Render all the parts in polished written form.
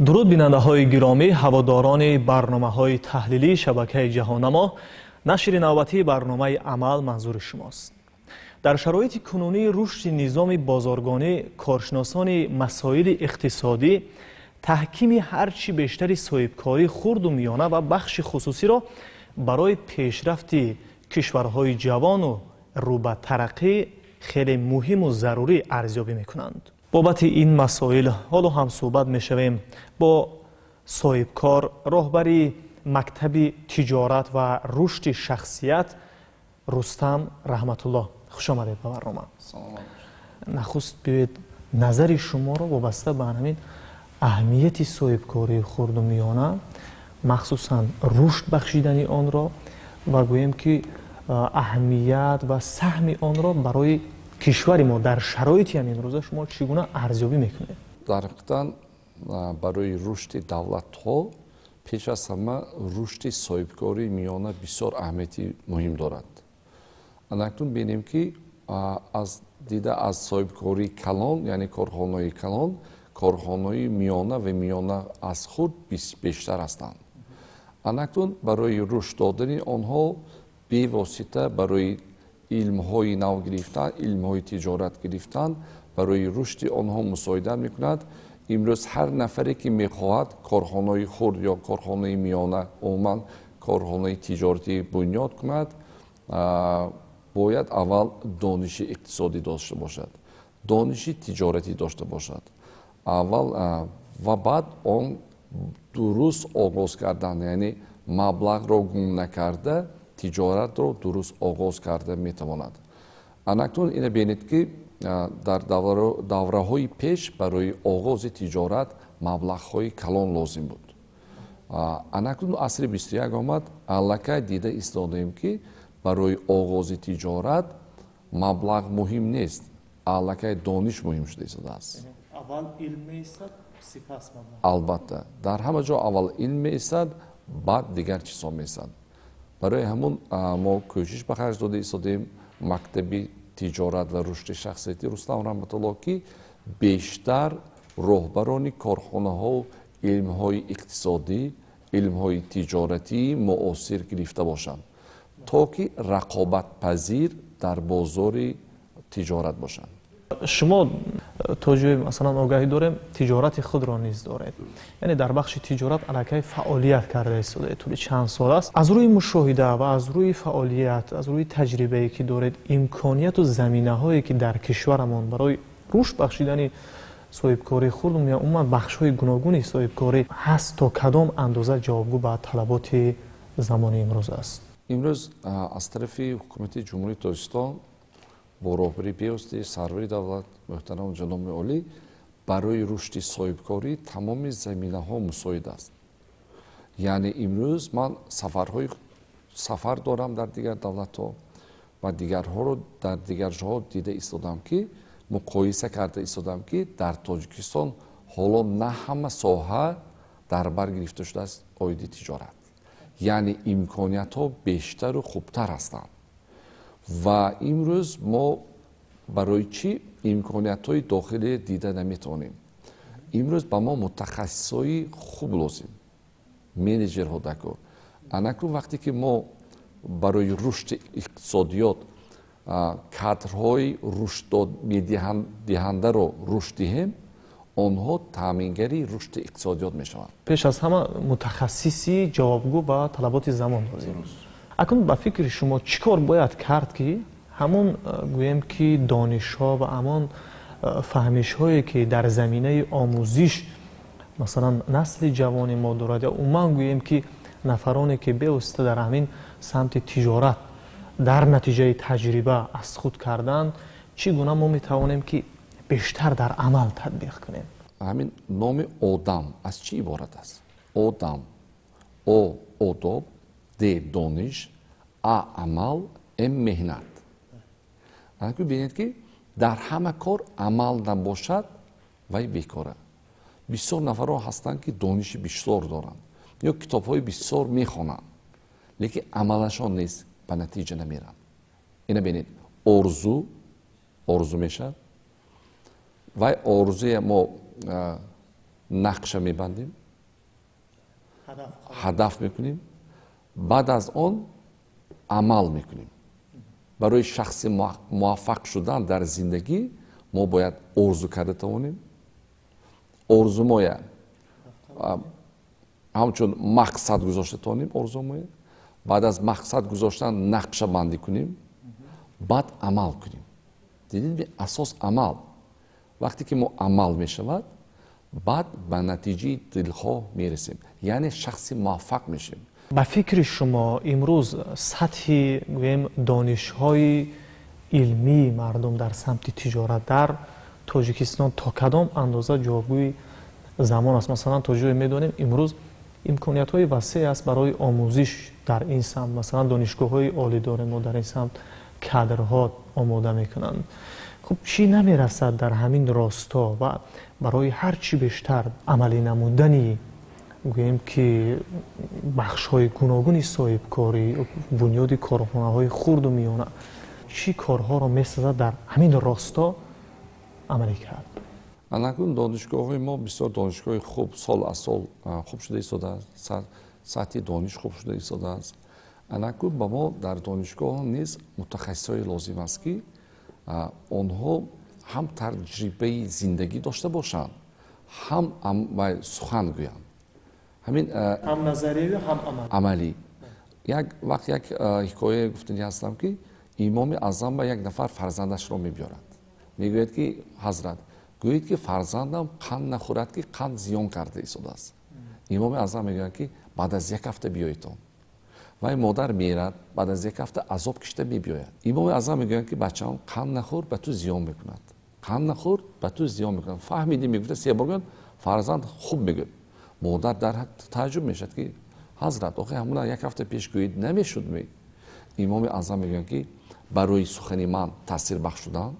Дуруд, бинандаҳои гиромӣ, ҳаводорони барномаҳои таҳлилии шабакаи Ҷаҳоннамо. Нашри навбатии барномаи «Амал» манзури шумост. Дар шароити кунунии рушди низоми бозоргонӣ, коршиносони масоили иқтисодӣ таҳкими ҳарчи бештари соҳибкории хурду миёна ва бахши хусусиро барои пешрафти кишварҳои ҷавону рӯ ба тараққӣ хеле муҳиму зарурӣ арзёбӣ мекунанд. Бобати ин масоил ҳоло ҳам суҳбат мешавем бо соҳибкор, роҳбари мактаби тиҷорат ва рушди шахсият Рустам Раҳматуллоҳ. Хуш омадед ба барнома. Нахуст биёед, назари шуморо вобаста ба ҳамин аҳамияти соҳибкории хурду миёна, махсусан рушд бахшидани онро ва гӯем ки аҳамият ва саҳми онро барои кишвари мо дар шароити ҳамин рӯза шумо чӣ гуна арзёбӣ мекунед? Дар ҳақиқатан, барои рушди давлатҳо пеш аз ҳама рушди соҳибкории миёна бисёр аҳамияти муҳим дорад. Анакнун бинем, ки аз дида аз соҳибкории калон, яъне корхонаҳои калон, корхонаҳои миёна ва миёна аз хурд бештар ҳастанд. Анакнун барои рушд додани онҳо бевосита барои илмҳои нав гирифтан, илмҳои тиҷорат гирифтан, барои рушди онҳо мусоидат мекунад. Имрӯз ҳар нафаре, ки мехоҳад корхонаи хурд ё корхонаи миёна, умуман корхонаи тиҷоратӣ бунёд кунад, бояд аввал дониши иқтисодӣ дошта бошад, дониши тиҷоратӣ дошта бошад аввал ва баъд он дуруст оғоз кардан, яъне маблағро гум накарда тиҷоратро дуруст оғоз карда метавонад. Анакнун ина бинед, ки дар давраҳои пеш барои оғози тиҷорат маблағҳои калон лозим буд. Анакнун асри 21 омад, аллакай дида истодаем, ки барои оғози тиҷорат маблағ муҳим нест, аллакай дониш муҳим шуда истодааст. Аввал илм меистад, сипас маблағ. Албатта, дар ҳама ҷо аввал илм меистад, баъд дигар чизҳо меистанд. Барои ҳамун мо кӯшиш ба харҷ дода истодаем, мактаби тиҷорат ва рушди шахсияти Рустам Раҳматулло, ки бештар роҳбарони корхонаҳо илмҳои иқтисодӣ, илмҳои тиҷоратии муосир гирифта бошанд, то ки рақобатпазир дар бозори тиҷорат бошанд. Шумо, то ҷое масалан огаҳӣ дорем, тиҷорати худро низ доред, яъне дар бахши тиҷорат аллакай фаъолият карда истодаед тӯли чанд сол аст. Аз рӯи мушоҳида ва аз рӯи фаъолият, аз рӯи таҷрибае, ки доред, имконияту заминаҳое, ки дар кишварамон барои рушд бахшидани соҳибкории хурд ё умуман бахшҳои гуногуни соҳибкорӣ ҳаст, то кадом андоза ҷавобгӯ ба талаботи замони имрӯз аст? Имрӯз аз тарафи ҳукумати Ҷумҳурии Тоҷикистон бо роҳбарии бевоситаи сарвари давлат муҳтарам ҷаноби олӣ барои рушди соҳибкорӣ тамоми заминаҳо мусоид аст. Яъне имрӯз ман сафарҳои сафар дорам дар дигар давлатҳо ва дигарҳоро дар дигар ҷоҳо дида истодам, ки муқоиса карда истодам, ки дар Тоҷикистон ҳоло на ҳама соҳа дар бар гирифта шудааст оиди тиҷорат, яъне имкониятҳо бештару хубтар ҳастанд. Ва имрӯз мо барои чӣ имкониятҳои дохилӣ дида наметавонем? Имрӯз ба мо мутахассисҳои хуб лозим, менеҷерҳо даркор. Анакнун вақте ки мо барои рушди иқтисодиёт кадрҳои рушддиҳандаро рушд диҳем, онҳо таъмингари рушди иқтисодиёт мешаванд. Пеш аз ҳама мутахассиси ҷавобгӯ ба талаботи замон лозим. Акнун ба фикри шумо, чӣ кор бояд кард, ки ҳамон, гӯем ки, донишҳо ва ҳамон фаҳмишҳое, ки дар заминаи омӯзиш масалан насли ҷавони мо дорад ё умуман гӯем ки нафароне, ки бевосита дар ҳамин самти тиҷорат дар натиҷаи таҷриба аз худ карданд, чӣ гуна мо метавонем, ки бештар дар амал татбиқ кунем? Ҳамин номи одам аз чӣ иборат аст? Одам: О — одоб, Д — дониш, А — амал, М — меҳнат. Бинед, ки дар ҳама кор амал набошад, вай бекора. Бисёр нафарҳо ҳастанд, ки дониши бисёр доранд ё китобҳои бисёр мехонанд, лекин амалашон нест, ба натиҷа намеранд. Ина бинед, орзу орзу мешавад. Вай орзуе мо Нақша мебандем, ҳадаф мекунем, баъд аз он амал мекунем. Барои шахси муваффақ шудан дар зиндагӣ мо бояд орзу карда тавонем, орзумоя ҳамчун мақсад гузошта тавонем, орзумоя баъд аз мақсад гузоштан нақшабандӣ кунем, баъд амал кунем. Дидед, асос амал. Вақте ки мо амал мешавад, баъд ба натиҷаи дилхоҳ мерасем, яъне шахси муваффақ мешавем. Ба фикри шумо имрӯз сатҳи гӯем донишҳои илмии мардум дар самти тиҷорат дар Тоҷикистон то кадом андоза ҷавобгӯи замон аст? Масалан, то ҷое медонем, имрӯз имкониятҳои васеъ аст барои омӯзиш дар ин самт. Масалан, донишгоҳҳои олӣ дорем, мо дар ин самт кадрҳо омода мекунанд. Хуб, чӣ намерасад дар ҳамин росто ва барои ҳар чӣ бештар амалӣ намудани гӯем ки бахшҳои гуногуни соҳибкорӣ, бунёди корхонаҳои хурду миёна, чӣ корҳоро месазад дар ҳамин росто амалӣ кард? Анакун донишгоҳҳои мо бисёр донишгоҳи хуб, сол аз сол хуб шуда истодааст, сатҳи дониш хуб шуда истодааст. Анакун ба мо дар донишгоҳ низ мутахассисҳое лозим аст, ки онҳо ҳам таҷрибаи зиндагӣ дошта бошанд, ҳам сухан гӯянд. Ҳамин ҳам назариявӣ, ҳам амалӣ. Як вақт як ҳикоя гуфтанӣ ҳастам, ки Имоми Аъзам ба як нафар фарзандашро мебиёрад. Мегӯяд, ки ҳазрат, гӯед, ки фарзандам қанд нахӯрад, ки қанд зиён карда истодааст. Имоми Аъзам мегӯяд, ки баъд аз як ҳафта биёедтон. Вай модар мерад, баъд аз як ҳафта азоб кишта мебиёяд. Имоми Аъзам мегӯяд, ки бачаам, қанд нахӯр, ба ту зиён мекунад. Қанд нахӯр, ба ту зиён мекунад. Фаҳмидӣ? Мегуфта, се бор гӯяд, фарзанд хуб мегӯяд. Модар дар тааҷҷуб мешавад, ки ҳазрат, охи ҳамуна як ҳафта пеш гӯед намешуд? Имоми Аъзам мегӯяд, ки барои сухани ман таъсирбахш шудан,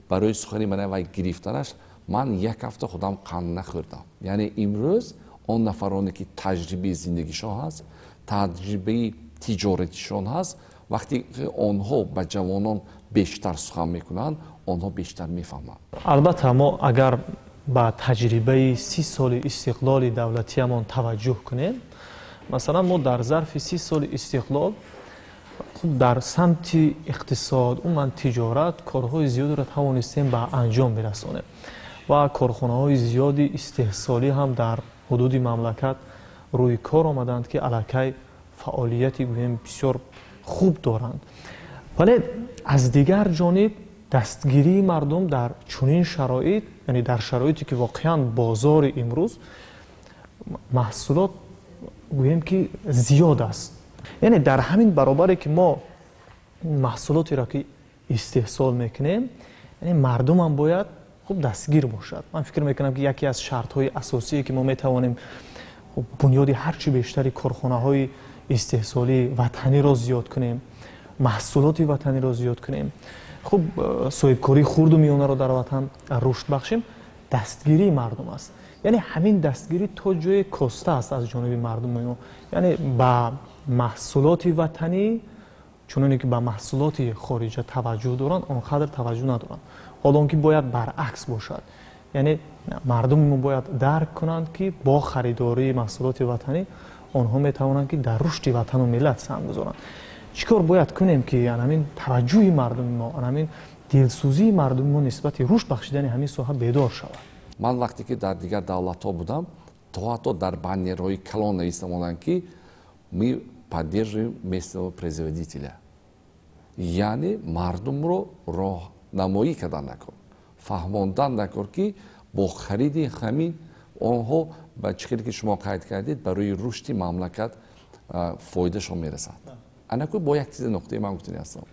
барои сухани ман вай гирифтанаш, ман як ҳафта худам қанд нахӯрдам. Яъне имрӯз он нафароне, ки таҷрибаи зиндагишон ҳаст, таҷрибаи тиҷоратишон ҳаст, вақте онҳо ба ҷавонон бештар сухан мекунанд, онҳо бештар мефаҳманд. Албатта, мо агар ба таҷрибаи 30 соли истиқлоли давлатиамон таваҷҷӯҳ кунем, масалан, мо дар зарфи 30 соли истиқлол хуб дар самти иқтисод, умуман тиҷорат корҳои зиёдеро тавонистем ба анҷом бирасонем ва корхонаҳои зиёди истеҳсолӣ ҳам дар ҳудуди мамлакат рӯи кор омаданд, ки аллакай фаъолияти гӯем бисёр хуб доранд. Вале аз дигар ҷониб дастгирии мардум дар чунин шароит, яъне дар шароите ки воқеан бозори имрӯз маҳсулот гӯем ки зиёд аст, яъне дар ҳамин баробаре ки мо маҳсулотеро ки истеҳсол мекунем, яъне мардумам бояд хуб дастгир бошад. Ман фикр мекунам, ки яке аз шартҳои асосие, ки мо метавонем бунёди ҳарчи бештари корхонаҳои истеҳсолии ватаниро зиёд кунем, маҳсулоти ватаниро зиёд кунем, хуб соҳибкории хурду миёнаро дар ватан рушд бахшем, дастгирии мардум аст. Яъне ҳамин дастгирӣ то ҷое коста аст аз ҷониби мардуми мо, яъне ба маҳсулоти ватанӣ чуноне ки ба маҳсулоти хориҷа таваҷҷӯҳ доранд, он қадр таваҷҷӯҳ надоранд, ҳоло он ки бояд баръакс бошад. Яъне мардуми мо бояд дарк кунанд, ки бо харидории маҳсулоти ватанӣ онҳо метавонанд, ки дар рушди ватану миллат саҳм гузоранд. Чӣ кор бояд кунем, ки ҳамин таваҷҷӯҳи мардуми мо, ҳамин дилсӯзии мардуми мо нисбати рушд бахшидани ҳамин соҳа бедор шавад? Ман вақте ки дар дигар давлатҳо будам, то ҳатто дар баннерҳои калон нависта монданд, ки мы поддерживаем местного производителя. Яъне мардумро роҳнамоӣ кардан накор, фаҳмондан накор, ки бо хариди ҳамин онҳо, ба чӣ хеле ки шумо қайд кардед, барои рушди мамлакат фоидашон мерасад. Анаку бо як чизи нуқтаи ман гуфтани ҳастам.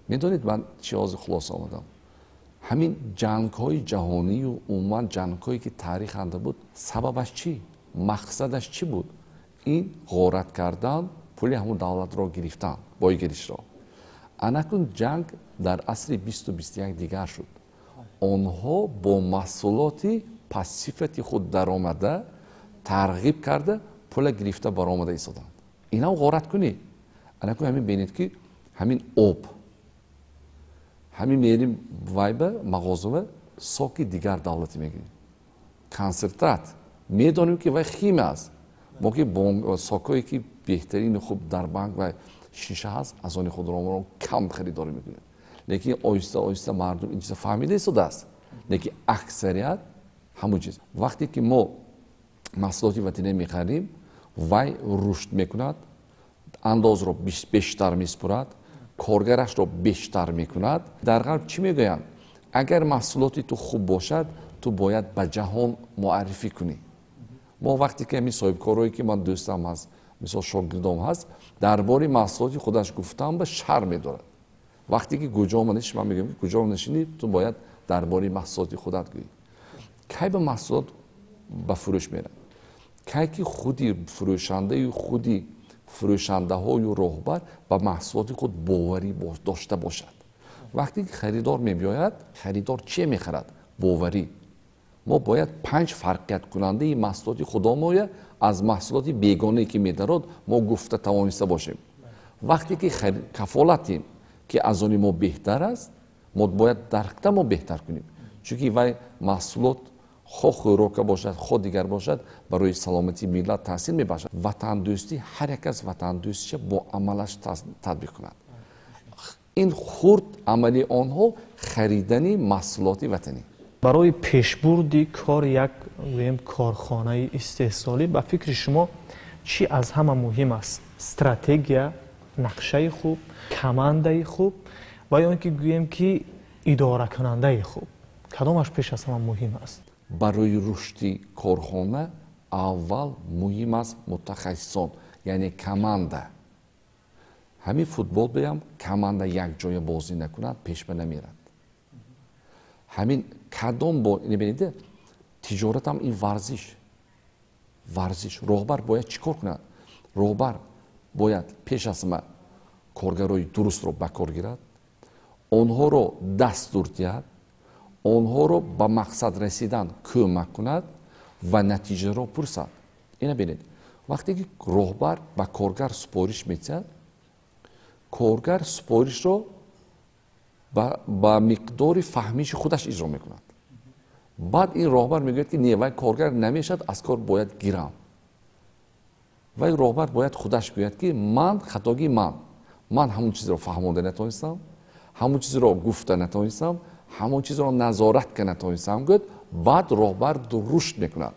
Медонед, ман чӣ ҳозир хулоса омадам? Ҳамин ҷангҳои ҷаҳонию умуман ҷангҳое, ки таъриханда буд, сабабаш чӣ, мақсадаш чӣ буд? Ин ғорат кардан, пули ҳамун давлатро гирифтан, бойгиришро. Анакун ҷанг дар асри 20-у 21 дигар шуд. Онҳо бо маҳсулоти пастсифати худ даромада, тарғиб карда, пула гирифта баромада истоданд. Инам ғораткунӣ. Анакун ҳамин бинед, ки ҳамин об, ҳамин мерим вайба мағозава, соки дигар давлатӣ мегирем, консентрат. Медонем, ки вай химия аст. Мо ки сокҳое, ки беҳтарини хуб дар банк ва шиша ҳаст, аз они худро кам харидорӣ мекунем. Лекин оҳиста оҳиста мардум ин чиза фаҳмида истодааст, лекин аксарият ҳамон чиз. Вақте ки мо маҳсулоти ватанӣ мехарем, вай рушд мекунад, андозро бештар меспурад, коргарашро бештар мекунад. Дар ғарб чӣ мегӯянд? Агар маҳсулоти ту хуб бошад, ту бояд ба ҷаҳон муаррифӣ кунӣ. Мо вақте ки ҳамин соҳибкорое, ки ман дӯстам ҳаст, мисол шогирдом ҳаст, дар бори маҳсулоти худаш гуфтан ба шарм медорад. Вақте ки куҷо маниши, ман мегӯям, ки куҷо нишинӣ, ту бояд дар бори маҳсулоти худат гӯӣ. Кай ба маҳсулот ба фурӯш мерад? Кай ки худи фурӯшандаи, худи фурӯшандаҳою роҳбар ба маҳсулоти худ боварӣ дошта бошад. Вақте ки харидор мебиёяд, харидор чие мехарад? Боварӣ. Мо бояд панҷ фарқияткунандаи маҳсулоти худомоя аз маҳсулоти бегонае, ки медарод, мо гуфта тавониста бошем. Вақте ки кафолатем, ки аз они мо беҳтар аст, мо бояд даркта мо беҳтар кунем, чунки вай маҳсулот, хо хӯрока бошад, хо дигар бошад, барои саломатии миллат таъсир мебахшад. Ватандӯстӣ, ҳар як кас ватандӯстиша бо амалаш татбиқ кунад. Ин хурд амали онҳо харидани маҳсулоти ватанӣ. Барои пешбурди кор як, гӯем, корхонаи истеҳсолӣ, ба фикри шумо, чӣ аз ҳама муҳим аст? Стратегия, нақшаи хуб, командаи хуб ва ё он ки, гӯем, ки идоракунандаи хуб? Кадомаш пеш аз ҳама муҳим аст? Барои рушди корхона аввал муҳим аст мутахассисон, яъне команда. Ҳамин футбол биям, команда якҷоя бозӣ накунад, пешба намерад. Ҳамин кадом бо бинед, тиҷоратам ин варзиш. Роҳбар бояд чӣ кор кунад? Роҳбар бояд пеш аз ҳама коргарои дурустро ба кор гирад, онҳоро дастур диҳад, онҳоро ба мақсад расидан кӯмак кунад ва натиҷаро пурсад. Ина бинед, вақте ки роҳбар ба коргар супориш медиҳад, коргар супоришро ба миқдори фаҳмиши худаш иҷро мекунад. Баъд ин роҳбар мегӯяд, ки не, вай коргар намешавад, аз кор бояд гирам. Вай роҳбар бояд худаш гӯяд, ки ман хатогии ман ҳамон чизро фаҳмонда натавонистам, ҳамон чизро гуфта натавонистам, ҳамон чизро назорат карда натавонистам, гӯяд. Баъд роҳбар рушд мекунад.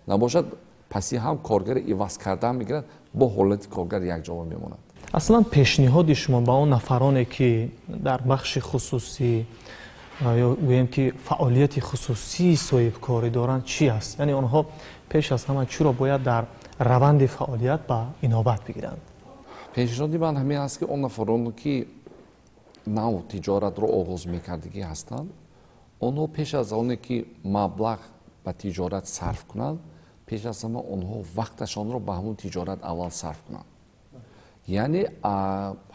Набошад, паси ҳам коргари иваз кардан мегирад, бо ҳолати коргар якҷоба мемонад. Аслан пешниҳоди шумо ба он нафароне, ки дар бахши хусусӣ ё, гӯем, ки фаъолияти хусусии соҳибкорӣ доранд, чӣ аст? Яъне онҳо пеш аз ҳама чиро бояд дар раванди фаъолият ба инобат бигиранд? Пешниҳоди ман ҳамин аст, ки он нафароне, ки нав тиҷоратро оғоз мекардагӣ ҳастанд, онҳо пеш аз оне ки маблағ ба тиҷорат сарф кунанд, пеш аз ҳама онҳо вақташонро ба ҳамон тиҷорат аввал сарф кунанд. Яъне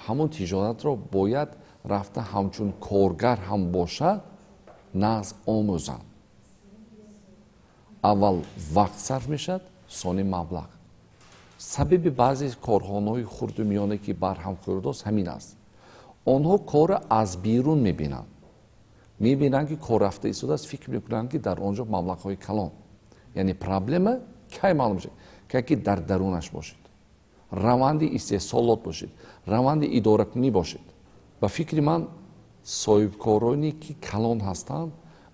ҳамон тиҷоратро бояд рафта, ҳамчун коргар ҳам бошад, нағз омӯзанд. Аввал вақт сарф мешавад, сони маблағ. Сабаби баъзе корхонаҳои хурду миёне, ки барҳам хӯрдааст, ҳамин аст. Онҳо корро аз берун мебинанд, мебинанд, ки кор рафта истодааст, фикр мекунанд, ки дар он ҷо маблағҳои калон. Яъне проблема кай маълум мешавад? Кай ки дар дарунаш бошед, раванди истеҳсолот бошед, раванди идоракунӣ бошед. Ба фикри ман, соҳибкороне, ки калон ҳастанд,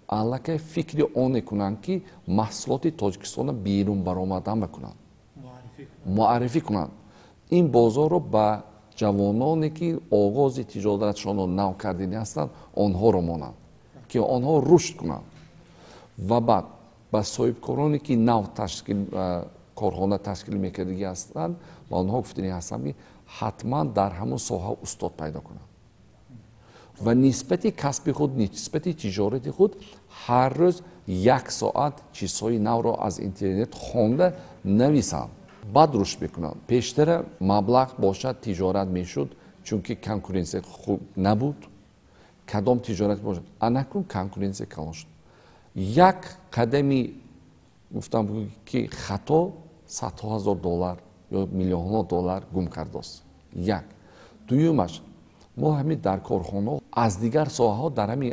аллакай фикри оне кунанд, ки маҳсулоти Тоҷикистонро берун баромадан бикунанд, муаррифӣ кунанд, ин бозорро ба ҷавононе, ки оғози тиҷоратшонро нав кардани ҳастанд, онҳоро монанд, ки онҳо рушд кунанд. Ва баъд ба соҳибкороне, ки нав ташкил корхона ташкил мекардагӣ ҳастанд, ба онҳо гуфтанӣ ҳастам, ки ҳатман дар ҳамон соҳа устод пайдо кунанд ва нисбати касби худ, нисбати тиҷорати худ ҳар рӯз як соат чизҳои навро аз интернет хонда нависанд, баъд рушд мекунанд. Пештара маблағ бошад, тиҷорат мешуд, чунки конкуренсия хуб набуд. Кадом тиҷорат бошад, анакун конкуренсия калон шуд. Як қадами, гуфтам, ки хато, садҳо ҳазор доллар ё миллионҳо доллар гум кардааст. Як дуюмаш, мо ҳамин дар корхонаҳо аз дигар соҳаҳо, дар ҳамин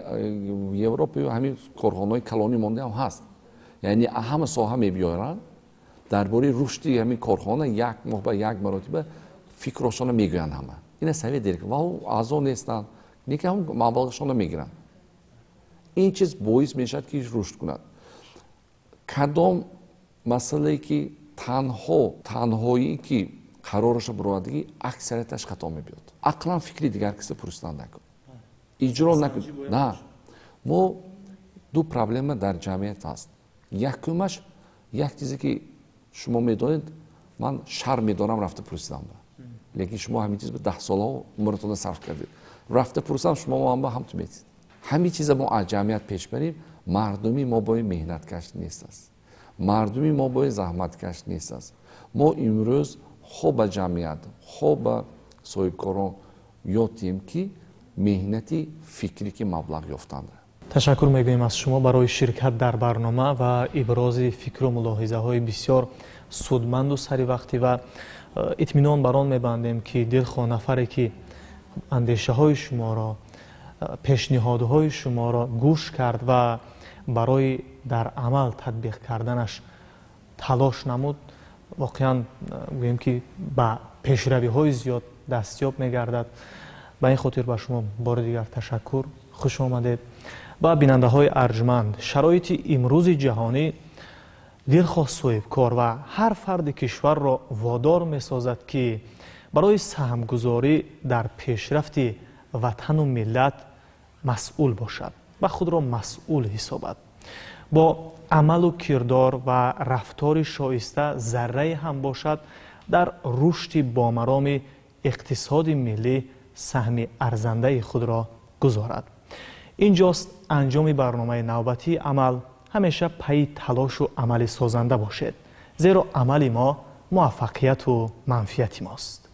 Европа ҳамин корхонаҳои калонӣ мондаам ҳаст, яъне ҳама соҳа мебиёранд. Дар бораи рушди ҳамин корхона як моҳ ба як маротиба фикрошона мегӯянд ҳама. Ина совет директор ва аъзо нестанд, лекин ҳам маблағашонро мегиранд. Ин чиз боис мешавад, ки рушд кунад. Кадом масъалае ки танҳоӣ ки қарораша буровардагӣ, аксарияташ хато мебиёд. Ақлан фикри дигар киса пурсидан накун, иҷро накун. На, мо ду проблема дар ҷамъият ҳаст. Якумаш, як чизе ки шумо медонед, ман шарм медорам рафта пурсидам, лекин шумо ҳамин чиз 10 солаҳо умратонро сарф кардед. Рафта пурсам, шумо ҳам ҳамту метид. Ҳамин чиза мо аз ҷамъият пеш барем. Мардуми мо бои меҳнаткаш нест аст, мардуми мо бои заҳматкаш нест аст. Мо имрӯз хо ба ҷамъият, хо ба соҳибкорон ёд диҳем, ки меҳнати фикрӣ ки маблағ ёфтанд. Ташаккур мегӯем аз шумо барои ширкат дар барнома ва ибрози фикру мулоҳизаҳои бисёр судманду саривақтӣ ва итминон бар он мебандем, ки дилхоҳ нафаре ки андешаҳои шуморо, пешниҳодҳои шуморо гӯш кард ва барои дар амал татбиқ карданаш талош намуд, воқеан гӯем ки ба пешравиҳои зиёд дастёб мегардад. Ба ин хотир ба шумо бори дигар ташаккур, хуш омадед. Ва бинандаҳои арҷманд, шароити имрӯзи ҷаҳонӣ дилхоҳ соҳибкор ва ҳар фарди кишварро водор месозад, ки барои саҳмгузорӣ дар пешрафти ватану миллат масъул бошад ва худро масъул ҳисобад. Бо амалу кирдор ва рафтори шоиста заррае ҳам бошад, дар рушди бомароми иқтисоди миллӣ саҳми арзандаи худро гузорад. Инҷост анҷоми барномаи навбатии «Амал». Ҳамеша пайи талошу амали созанда бошед, зеро амали мо муваффақияту манфиати мост.